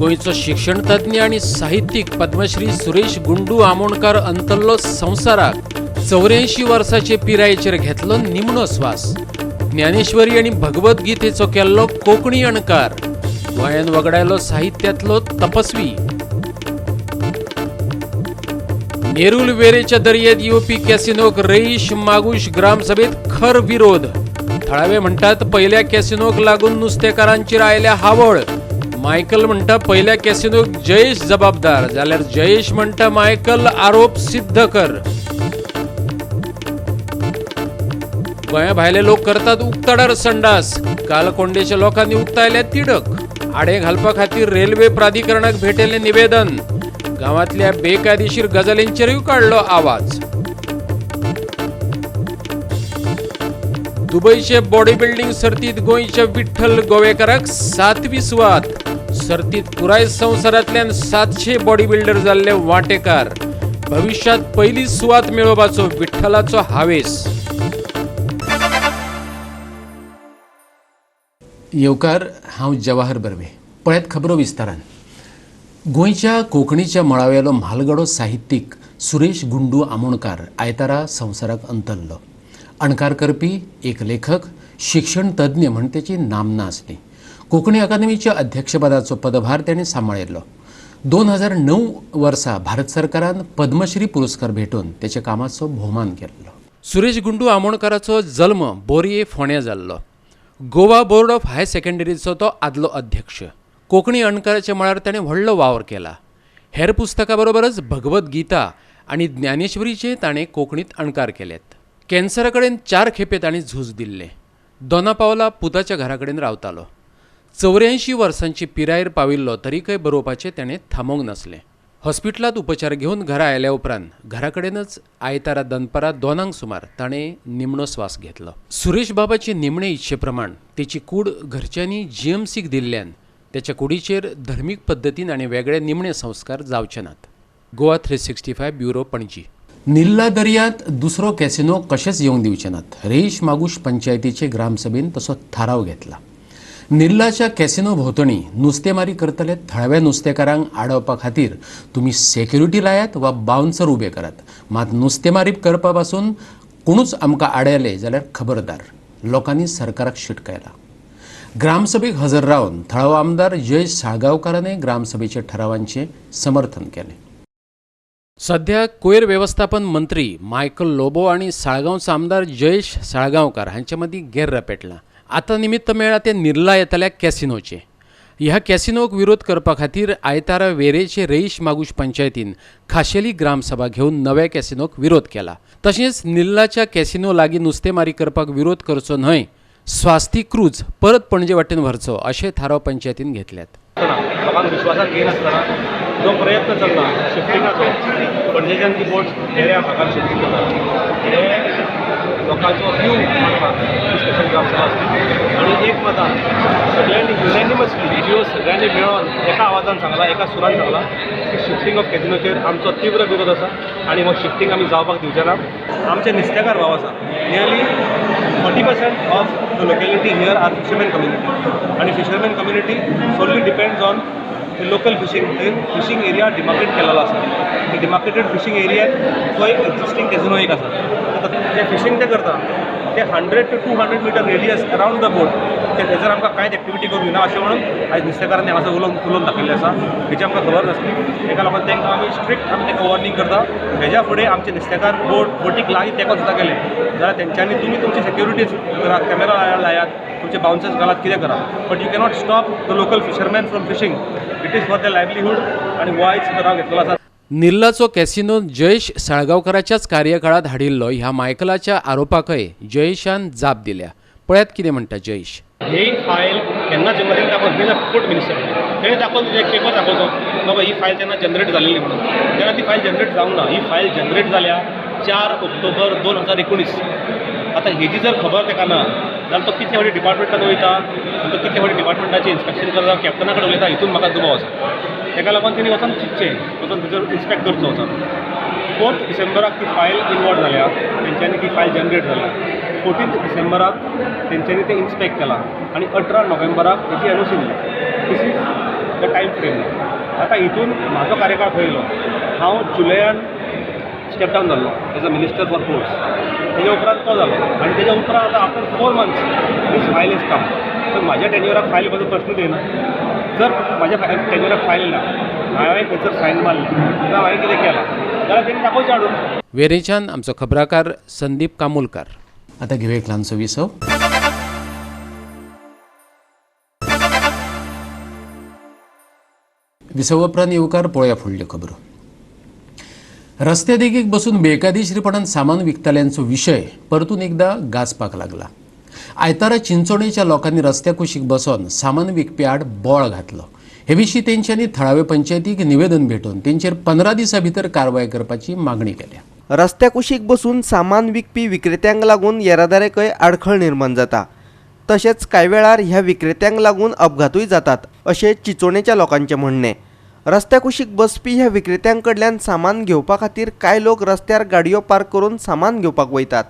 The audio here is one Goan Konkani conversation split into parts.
गोंयचो शिक्षणतज्ञ आनी साहित्यीक पद्मश्री सुरेश गुंडू आमोणकार अंतरलो संवसाराक. 84 वर्साचे पिरायेचेर घेतलो निमणो स्वास. ज्ञानेश्वरी आनी भगवद्गीतेचो केल्लो कोंकणी अणकार. गोंयान वगडायलो साहित्यांतलो तपस्वी. नेरूल वेरेच्या दर्यात येवपी कॅसिनोक रईश मागूश ग्रामसभेत खर विरोध. थळावे म्हणटात पहिल्या कॅसिनोक लागून नुस्तेकारांचेर आयल्या हावळ. मायकल म्हणटा पहिल्या कॅसिनोक जयेश जबाबदार, जाल्यार जयेश म्हणटा मायकल आरोप सिद्ध कर. गोंया भायले लोक करतात उक्ताडार संडास. काल कोंडेच्या लोकांनी उक्तायल्या तिडक. आडे घालपा खातीर रेल्वे प्राधिकरणाक भेटयल्लें निवेदन. गांवांतल्या बेकायदेशीर गजालींचेरूय काडलो आवाज. दुबयचे बॉडी बिल्डिंग सर्तीत गोंयच्या विठ्ठल गोवेकाराक 7वी सुवात. सर्तीत पुराय संवसारांतल्यान 700 बॉडी बिल्डर जाल्ले वांटेकार. भविष्यात पहिली सुवात मेळोवपाचो विठ्ठलाचो हावेस. येवकार, हांव जवाहर बर्वे. पळयात खबरो विस्तारान. गोंयच्या कोंकणीच्या मळावेलो म्हालगडो साहित्यीक सुरेश गुंडू आमोणकार आयतारा संवसाराक अंतरलो. अणकार करपी एक लेखक, शिक्षण तज्ञ म्हण तेची नामना आसली. कोंकणी अकादमीच्या अध्यक्षपदाचो पदभार ताणें सांबाळिल्लो. 2009 वर्सा भारत सरकारान पद्मश्री पुरस्कार भेटोवन तेच्या कामाचो भोवमान केल्लो. सुरेश गुंडू आमोणकाराचो जल्म बोरये फोंड्यां जाल्लो. गोवा बोर्ड ऑफ हायर सेकंडरीचो तो आदलो अध्यक्ष. कोंकणी अणकाराच्या मळार ताणें व्हडलो वावर केला. हेर पुस्तकां बरोबरच भगवद्गीता आनी ज्ञानेश्वरीचे ताणें कोंकणींत अणकार केल्यात. कॅन्सरा कडेन 4 खेपे ताणें झूज दिल्लें. दोना पावला पुताच्या घरा कडेन रावतालो. 84 वर्सांची पिरायेर पाविल्लो तरीकय बरोवपाचें ताणें थांबोवंक नासलें. हॉस्पिटलांत उपचार घेवन घरा आयल्या उपरांत घरा कडेनच आयतारा दनपारां 2 सुमार ताणें निमणो स्वास घेतलो. सुरेश बाबाचे निमणे इच्छे प्रमाण तेची कूड घरच्यांनी जीएमसीक दिल्ल्यान त्याच्या कुडीचेर धर्मीक पद्दतीन आनी वेगळे निमणे संस्कार जावचे नात. गोवा 365 ब्युरो, पणजी. निल्ला दर्यांत दुसरो कॅसिनो कशेंच येवंक दिवचे नात. रेईश मागूश पंचायतीचे ग्रामसभेन तसो थाराव घेतला. निल्लाच्या कॅसिनो भोंवतणी नुस्तेमारी करतले थळाव्या नुस्तेकारांक आडोवपा खातीर तुमी सेक्युरिटी लायात वा बाउन्सर उबे करात, मात नुस्तेमारी करपा पासून कोणूच आमकां आडयले जाल्यार खबरदार. लोकांनी सरकाराक शिटकायला. ग्रामसभेक हजर रावन थळावो आमदार जयेश साळगांवकाराने ग्रामसभेच्या ठरावांचें समर्थन केलें. सध्या कोयर वेवस्थापन मंत्री मायकल लोबो आनी साळगांवचो आमदार जयेश साळगांवकार हांचे मदीं गेर्र पेटलां. आतां निमित्त मेळ्ळां तें निर्ला येतल्या कॅसिनोचें. ह्या कॅसिनोक विरोध करपा खातीर आयतारा वेरेचे रईश मागूश पंचायतीन खाशेली ग्रामसभा घेवन नव्या कॅसिनोक विरोध केला. तशेंच निल्लाच्या कॅसिनो लागीं नुस्तेमारी करपाक विरोध करचो न्हय, स्वास्ती क्रूज परत पणजे वाटेन व्हरचो अशे थाराव पंचायतीन घेतल्यात. लोकांक विश्वासात घेयनासतना जो प्रयत्न चल्ला शिफ्टिंगाचो, पणजेच्यान ती बोट वेऱ्या भागान शिफ्टींग करता, हे लोकांचो व्यू मांडपाक स्पेशल ग्रामसभा आसली आनी एक मतान सगळ्यांनी युनॅनिमसली जियो सगळ्यांनी मेळोन एका आवाजान सांगला, एका सुरान सांगला की शिफ्टींग ऑफ कॅसिनोचेर आमचो तीव्र विरोध आसा आनी हो शिफ्टींग आमी जावपाक दिवचे ना. आमचे नुस्तेकार भाव आसा, Nearly 40% of the locality here are fishermen community, and fishermen community solely depends on the local fishing. The fishing area demarcate केलेलो आसा, the demarcated fishing area तो एक existing casino एक आसा. जे फिशींग ते करता ते 100 to 200 meter radius around the boat, ते थंयसर आमकां कांयच एक्टिविटी करूंक दिना अशें म्हणून आयज नुस्तेकारांनी हांगासर उलोवन दाखयल्लें आसा. हेची आमकां खबर नासली. तेका लागून तांकां आमी स्ट्रिक्ट आमी तांकां वॉर्निंग करता. हेज्या फुडें आमचे नुस्तेकार बोटीक लागीं तेंको सुद्दां गेले जाल्यार तेंच्यांनी तुमी तुमची सेक्युरिटीज करात, कॅमेरा लायात, तुमचे बाउन्सर्स घालात, कितें करा, but you cannot stop the local fisherman from fishing. It is for the livelihood. आनी हो आयज ठराव घेतलेलो आसा. निल्लाचो कॅसिनो जयेश साळगांवकाराच्याच कार्यकाळांत हाडिल्लो ह्या मायकलाच्या आरोपाकय जयेशान जाप दिल्या. पळयात कितें म्हणटा जयेश. ही फायल केन्ना जनरेट दाखोवन he is a port minister, तेणें दाखोवन एक पेपर दाखोवचो बाबा ही फायल तेन्ना जनरेट जालेली म्हणून. तेन्ना ती फायल जनरेट जावंक ना. ही फायल जनरेट जाल्या 4 ऑक्टोबर 2019. आतां हेजी जर खबर ताका ना जाल्यार तो कितले फावटी डिपार्टमेंटान वयता आनी तो कितले फावटी डिपार्टमेंटाचें इन्स्पेक्शन करता, कॅप्टना कडेन उलयता, हितून म्हाका दुबाव आसा. ताका लागून तेणी वचोन चिंतचें, वचोन थंयसर इन्स्पेक्ट करचो वचोन. 4 डिसेंबराक ती फायल इनवर्ड जाल्या, तेंच्यांनी ती फायल जनरेट जाल्या. 14डिसेंबराक तेंच्यांनी तें इन्स्पेक्ट केलां आनी 18 नोव्हेंबराक हेची एनओसी दिली. This is The time frame. आतां हितून म्हाजो कार्यकाळ खंय येयलो, हांव जुलयान स्टेप डावन जाल्लो as a minister for ports. तेज्या उपरांत तो जालो आनी तेज्या उपरांत आतां after 4 months this file is come. तर म्हाज्या टेन्युअराक फायल येवपाचो प्रश्नूच येना. जर म्हाज्या टेन्युअराक फायल येयला, हांवें थंयसर सायन मारलें जावं हांवें कितें केलां जाल्यार तेणी दाखोवचें हाडून. वेरेंच्यान आमचो खबराकार संदीप कामुलकार. आतां घेवया एक ल्हानसो विसव. विसव उपरांत येवकार. पळोवया फुडल्यो खबरो. रस्त्या देगेक बसून बेकायदेशीरपणान सामान विकतल्यांचो विशय परतून एकदा गाजपाक लागला. आयतारा चिंचोणेच्या लोकांनी रस्त्या कुशीक बसून सामान विकपी आड बोळ घातलो. हे विशीं तेंच्यांनी थळावे पंचायतीक निवेदन भेटोवन तेंचेर 15 दिसां भितर कारवाय करपाची मागणी केल्या. रस्त्या कुशीक बसून सामान विकपी विक्रेत्यांक लागून येरादारेकय आडखळ निर्माण जाता. तशेंच कांय वेळार ह्या विक्रेत्यांक लागून अपघातूय जातात अशें चिंचोणेच्या लोकांचें म्हणणें. रस्त्या कुशीक बसपी ह्या विक्रेत्यां कडल्यान सामान घेवपा खातीर कांय लोक रस्त्यार गाडयो पार्क करून सामान घेवपाक वयतात.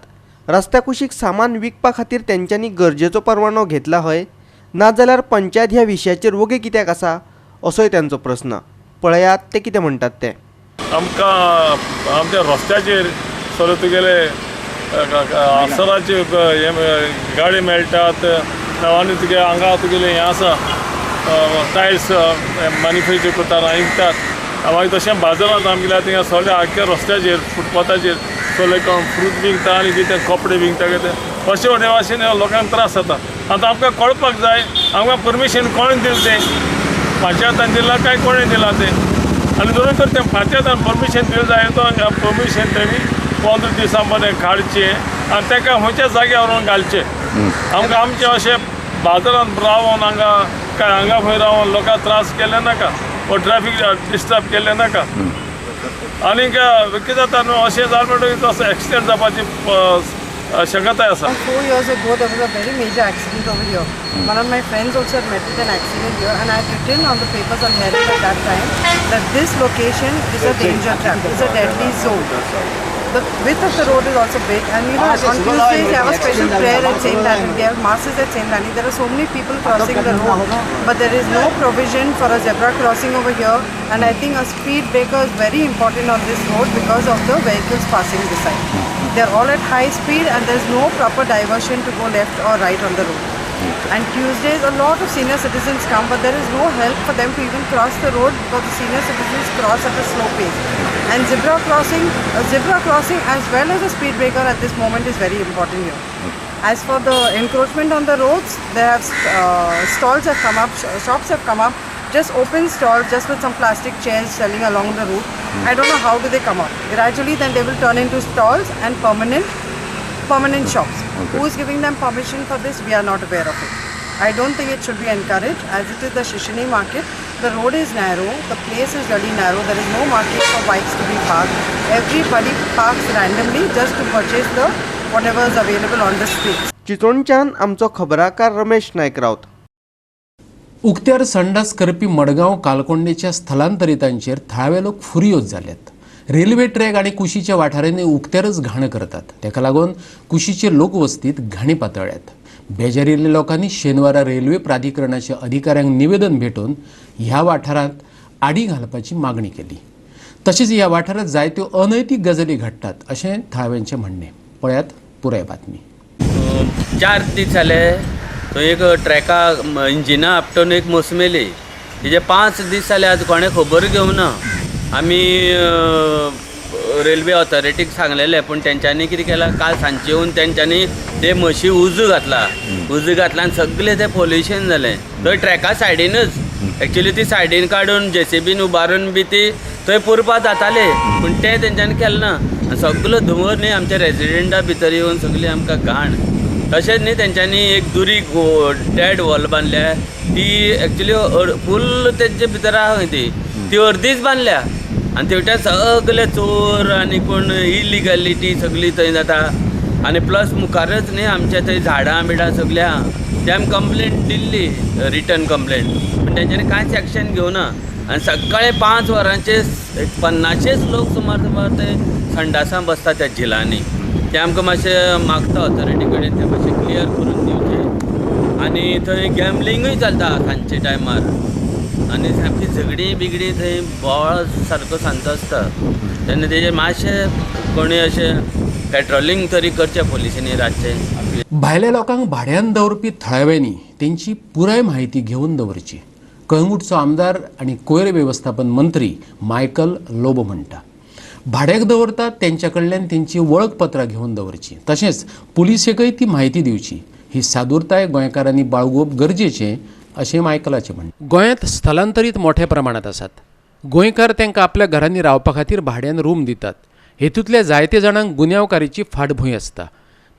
रस्त्या कुशीक सामान विकपा खातीर तेंच्यांनी गरजेचो परवानो घेतला हय, नाजाल्यार पंचायत ह्या विशयाचेर वोगी कित्याक आसा असोय तेंचो प्रस्न. पळयात ते कितें म्हणटात ते. आमकां आमच्या रस्त्याचेर सगळे तुगेले आसराचे हे गाडी मेळटात आनी तुगे हांगा तुगेले हें आसा, टायल्स मॅन्युफॅक्चर करतात आनी विकतात. मागीर तशें बाजारांत आमगेल्या थिंगा सगळे आख्ख्या रस्त्याचेर फुटपाथाचेर सगळे कोण फ्रूट विकता आनी कितें कपडे विकता कितें अशें भाशेन लोकांक त्रास जाता. आतां आमकां कळपाक जाय, आमकां परमिशन कोणें दिलें तें, पंचायतान दिलां काय कोणें दिलां तें? आनी जरूर तर तें पंचायतान परमिशन दिलें जाय तो परमिशन तेमी 15 दिसां मदें काडचें आनी ताका खंयच्या जाग्यार व्हरून घालचें. आमकां आमचें अशें बाजारांत रावोन हांगा काय हांगा खंय रावोन लोकांक त्रास केले नाका वो ट्रॅफीक डिस्टर्ब केल्लें नाका. आनीक कितें जाता न्हू, अशें जालें म्हणटकीर तसो एक्सिडंट जावपाची शक्यताय आसा. 4 years ago, there was a very major accident over here. One of my friends also had met with an accident here, and I had written on the papers on Herald at that time that this location is a danger trap, it's a deadly zone. The width of the road is also big, and on Tuesdays they have a special prayer at St. Anthony. They have masses at St. Anthony. There are so many people crossing the road, but there is no provision for a zebra crossing over here. And I think a speed breaker is very important on this road because of the vehicles passing beside. They are all at high speed, and there is no proper diversion to go left or right on the road. And Tuesdays, a lot of senior citizens come, but there is no help for them to even cross the road because the senior citizens cross at a slow pace. And a zebra crossing as well as a speed breaker at this moment is very important here. As for the encroachment on the roads, there have stalls have come up, shops have come up, just open stalls, just with some plastic chairs selling along the route. I don't know how do they come up. Gradually, then they will turn into stalls and permanent shops. Who is giving them permission for this? We are not aware of it. I don't think it should be encouraged, as it is the Shishini market. The road is narrow, the place is really narrow. There is no market for bikes to be parked. Everybody parks randomly just to purchase the whatever is available on the streets. चिंचोणच्यान आमचो खबराकार रमेश नायक राऊत. उक्त्यार संडास करपी मडगांव कालकोंडेच्या स्थलांतरितांचेर थळावे लोक फुरियोज जाल्यात. रेल्वे ट्रॅक आनी कुशीच्या वाठारांनी उक्त्यारच घाण करतात. ताका लागून कुशीचे लोकवस्तीत घाणी पातळ्ळ्यात. बेजारिल्ल्या लोकांनी शेनवारा रेल्वे प्राधिकरणाच्या अधिकाऱ्यांक निवेदन भेटोवन ह्या वाठारांत आडी घालपाची मागणी केली. तशेंच ह्या वाठारांत जायत्यो अनैतीक गजाली घडटात अशें थळाव्यांचें म्हणणें. पळयात पुराय बातमी. 4 दीस जाले थंय एक ट्रॅका इंजिना आपटून एक म्हस मेली. तेजे 5 दीस जाले, आज कोणें खबर घेवना. आमी रेल्वे ऑथॉरिटीक सांगलेलें, पूण तेंच्यांनी कितें केलां, काल सांजचे येवन तेंच्यांनी ते म्हशी उजो घातला. उजो घातला आनी सगळें तें पोल्युशन जालें थंय ट्रॅका सायडीनच. एक्चुली ती सायडीन काडून जेसीबीन उबारून बी ती थंय पुरपा जाताले, पूण तें तेंच्यांनी केलें ना. आनी सगलो धुंवर न्ही आमच्या रेजिडेंटा भितर येवन सगळी आमकां घाण. तशेंच न्ही तेंच्यांनी एक दुरी डेड वॉल बांदल्या. ती एक्चुली फूल तेंचे भितर आहा खंय ती ती अर्दीच बांदल्या आनी तेवट्यान सगळे चोर आनी कोण इलिगलिटी सगळी थंय जाता. आनी प्लस मुखारच न्ही आमच्या थंय झाडां बिडां सगळीं आहा. ते आमी कंप्लेन दिल्ली, रिटन कंप्लेन, पूण तेंच्यांनी कांयच एक्शन घेवना. आनी सकाळी 5 वरांचेर एक पन्नाशेच लोक सुमार सुमार ते संडासां बसता त्या झिलांनी. ते आमकां मातशें मागता ऑथॉरिटी कडेन, ते मातशें क्लियर करून दिवचें. आनी थंय गॅमलिंगूय चलता सांजचे टायमार. आनी सामकी झगडीं बिगडीं थंय बोवाळ सारको सांजचो आसता. तेन्ना तेजेर मातशें कोणी अशें पेट्रोलिंग तरी करचें पोलिसांनी रातचें. भायल्या लोकांक भाड्यान दवरपी थळाव्यांनी तेंची पुराय म्हायती घेवन दवरची. कळंगूटचो आमदार आनी कोयर वेवस्थापन मंत्री मायकल लोबो म्हणटा, भाड्याक दवरतात तेंच्या कडल्यान तेंची वळखपत्रां घेवन दवरची, तशेंच पुलिसेकय ती म्हायती दिवची. ही सादूरताय गोंयकारांनी बाळगुवप गरजेचें अशें मायकलाचें म्हणणें. गोंयांत स्थलांतरीत मोठ्या प्रमाणांत आसात. गोंयकार तांकां आपल्या घरांनी रावपा खातीर भाड्यान रूम दितात. हेतूंतल्या जायते जाणांक गुन्यांवकारीची फाटभूंय आसता.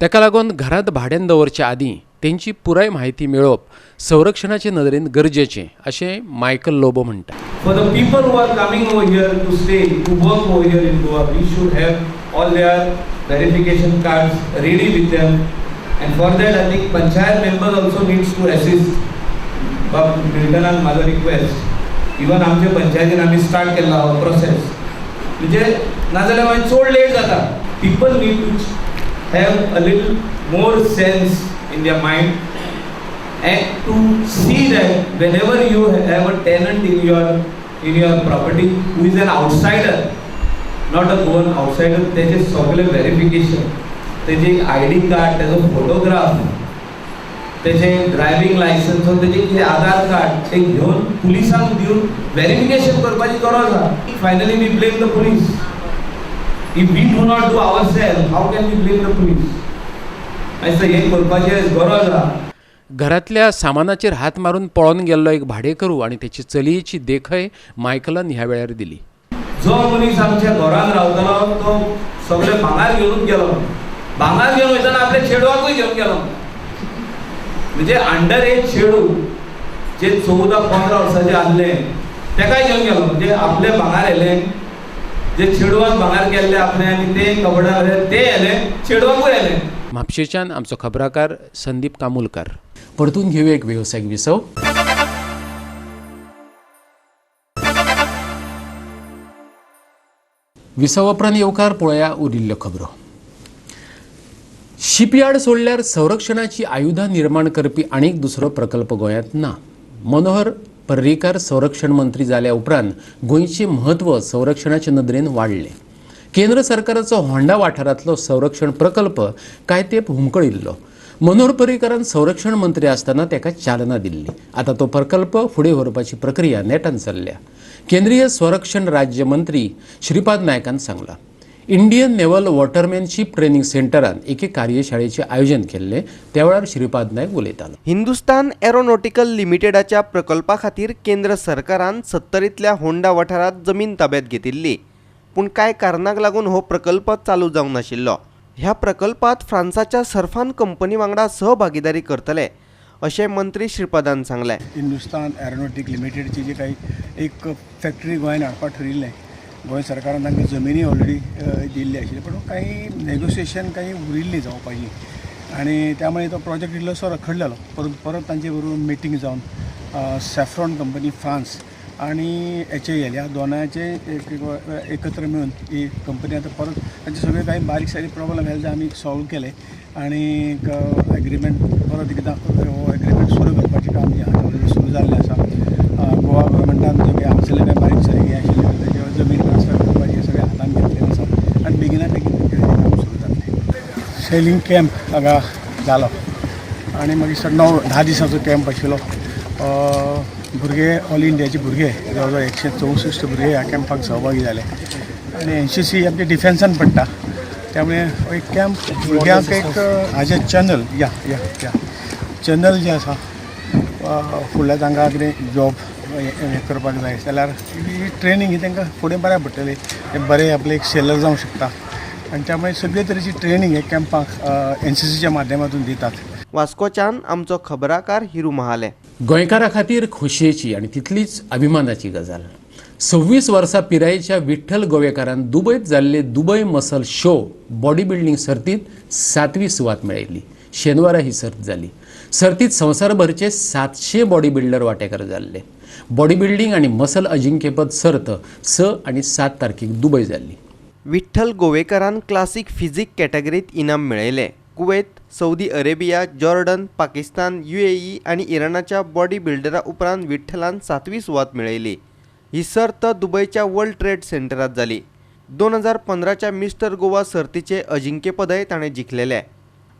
ताका लागून घरांत भाड्यान दवरचे आदीं तेंची पुराय म्हायती मेळोवप संरक्षणाचे नदरेन गरजेचें अशें मायकल लोबो म्हणटा. For the people who are coming over here to stay, to work over here in Goa, we should have all their verification cards ready with them. And for that, I think panchayat members also needs to assist. बाब मिल्टनाक म्हाजो रिक्वेस्ट, इवन आमचे पंचायतीन आमी स्टार्ट केल्लो हो प्रोसेस, म्हणजे नाजाल्यार मागीर चड लेट जाता. People need to have a little more sense in their mind and to see that whenever you have a tenant in your property who is an outsider, not a Goan outsider, तेजे सगळे वेरिफिकेशन, तेजे ID card, तेजो फोटोग्राफ, तेजे ड्रायव्हिंग लायसन्स, तेजे कितें आधार कार्ड ते घेवन पुलिसांक दिवन वेरिफिकेशन करपाची गरज आहा. Finally we blame the police. If we do not do our self, how can we blame the police? हें करपाची गरज आहा. घरांतल्या सामानाचेर हात मारून पळोवन गेल्लो एक भाडेकरू आनी तेची चलयेची देखय मायकलान ह्या वेळार दिली. जो मनीस आमच्या घरान रावतालो तो सगळे भांगार घेवनूच गेलो. भांगार घेवन वयतना आपल्या चेडवाकूय घेवन गेलो. म्हणजे अंडर एज चेडू जे 14-15 वर्सांचे आसले तेकाय घेवन गेलो. म्हणजे आपले भांगार येयले, जे चेडवाक भांगार केल्ले आपले आनी ते कपडा ते येयले, चेडवाकूय येयले. म्हापशेच्यान आमचो खबराकार संदीप कामुलकार. परतून घेवया एक वेवसायीक विसव. विसवा उपरांत येवकार पळोवया उरिल्ल्यो खबरो. शिपयार्ड सोडल्यार संरक्षणाची आयुधां निर्माण करपी आनीक दुसरो प्रकल्प गोंयांत ना. मनोहर पर्रीकार संरक्षण मंत्री जाल्या उपरांत गोंयचें म्हत्व संरक्षणाचे नदरेन वाडलें. केंद्र सरकाराचो होंडा वाठारांतलो संरक्षण प्रकल्प कांय तेंप हुमकळिल्लो. मनोहर पर्रीकारान संरक्षण मंत्री आसतना ताका चालना दिल्ली. आतां तो प्रकल्प फुडें व्हरपाची प्रक्रिया नेटान चल्ल्या. केंद्रीय संरक्षण राज्य मंत्री श्रीपाद नायकान सांगलां, इंडियन नेव्हल वॉटरमॅनशीप ट्रेनिंग सेंटरान एके कार्यशाळेचें आयोजन केल्लें. त्या वेळार श्रीपाद नायक उलयतालो. हिंदुस्तान एरोनॉटिकल लिमिटेडाच्या प्रकल्पा खातीर केंद्र सरकारान 70तल्या होंडा वाठारांत जमीन ताब्यात घेतिल्ली, पूण कांय कारणाक लागून हो प्रकल्प चालू जावंक नाशिल्लो. ह्या प्रकल्पात फ्रांसाच्या सर्फान कंपनी वांगडा सहभागीदारी करतले अशें मंत्री श्रीपादान सांगलें. हिंदुस्तान एरोनॉटीक लिमिटेडची जी काही एक फॅक्टरी गोंयांत हाडपाक ठरिल्लें, गोंय सरकारान तांकां जमिनी ऑलरेडी दिल्ली आशिल्ली, पूण काही नेगोशिएशन काही उरिल्ली जावपाची आनी त्यामुळे तो प्रोजेक्ट इल्लोसो रखडलेलो. परत परत तांचे बरोबर मिटींग जावन सॅफ्रॉन कंपनी फ्रांस आनी HAL ह्या दोनांचे एकत्र मेळून ही कंपनी आतां परत तांचे सगळे काही बारीक सारीक प्रॉब्लम आसले ते आमी सॉल्व केले आनी एग्रीमेंट परत एकदां हो एग्रीमेंट सुरू करपाचें काम जें आतां ऑलरेडी सुरू जाल्लें आसा. गोवा गव्हर्मेंटान जे काही हांगासरले कांय बारीक सारीक हें आशिल्लें तेजेर जमीन ट्रान्सफर करपाचें सगळें हातान घेतलेलें आसा आनी बेगिना बेगीन तें काम सुरू जातलें. सेलिंग कॅम्प हांगा जालो आनी मागीर 9-10 दिसांचो कॅम्प आशिल्लो. भुरगे ऑल इंडियाचे भुरगे जवळ जवळ 164 भुरगे ह्या कॅम्पाक सहभागी जाले आनी NCC आमच्या डिफेन्सान पडटा, त्यामुळे एक कॅम्प भुरग्यांक एक हाजे चॅनल या या या चॅनल जे आसा फुडल्या तांकां कितें जॉब हें करपाक जाय जाल्यार ही ट्रेनींग ही तांकां फुडें बऱ्याक पडटली, ते बरे आपले एक सेलर जावंक शकता आनी त्यामुळे सगळे तरेची ट्रेनींग हे कॅम्पाक NCCच्या माध्यमातून दितात. वास्कोच्यान आमचो खबराकार हिरू महाले. गोंयकारा खातीर खोशयेची आनी तितलीच अभिमानाची गजाल. 26 वर्सां पिरायेच्या विठ्ठल गोवेकारान दुबयत जाल्ले Dubai muscle show body building सर्तींत 7वी सुवात मेळयली. शेनवारा ही सर्त जाली. सर्तींत संवसारभरचे 700 बॉडी बिल्डर वांटेकार जाल्ले. बॉडी बिल्डींग आनी मसल अजिंक्यपद सर्त 6 आनी 7 तारखेक दुबय जाल्ली. विठ्ठल गोवेकारान क्लासिक फिजिक कॅटेगरीत इनाम मेळयलें. Kuwait, Saudi Arabia, Jordan, Pakistan, UAE आनी इराणाच्या बॉडी बिल्डरा उपरांत विठ्ठलान 7वी सुवात मेळयली. ही सर्त दुबयच्या वर्ल्ड ट्रेड सेंटरात जाली. 2015च्या मिस्टर गोवा सर्तीचे अजिंक्यपदय ताणें जिखलेलें.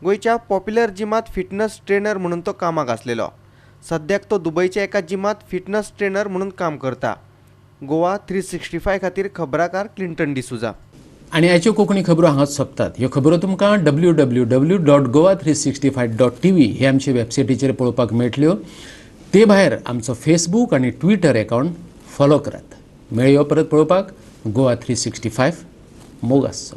गोंयच्या पॉप्युलर जिमात फिटनस ट्रेनर म्हणून तो कामाक आसलेलो. सद्याक तो दुबयच्या एका जिमात फिटनस ट्रेनर म्हणून काम करता. गोवा 365 खातीर खबराकार क्लिंटन डिसुजा. आनी आयच्यो कोंकणी खबरो हांगाच सोंपतात. ह्यो खबरो तुमकां www.goa365.tv हे आमचे वेबसायटीचेर पळोवपाक मेळटल्यो. ते भायर आमचो फेसबूक आनी ट्विटर एकावंट फॉलो करात. मेळयो परत पळोवपाक गोवा 365. मोग आसचो.